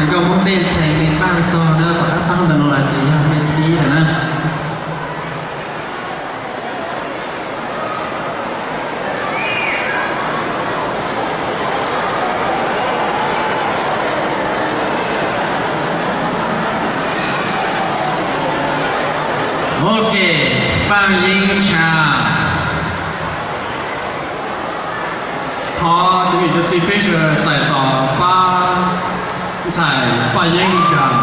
Nkauj Hmoob Dej Ntxhais Npis Npaj Tog na, tom qab pab ntawm no lawm ces yog me thib lawm na. Ok, Paj Yeeb Tshaj. Thov cov niam cov txiv peb sawv daws txais tos pab ntxhais Paj Yeeb Tshaj.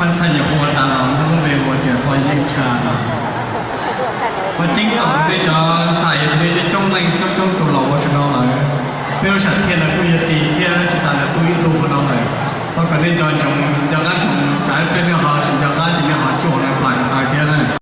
Pab ntxhais nyuam qhuav tas los muab lub npe hu tias Paj Yeeb Tshaj no. Qhov tseeb thaum peb cov ntxhais peb coob coob Sam Thiaj lawv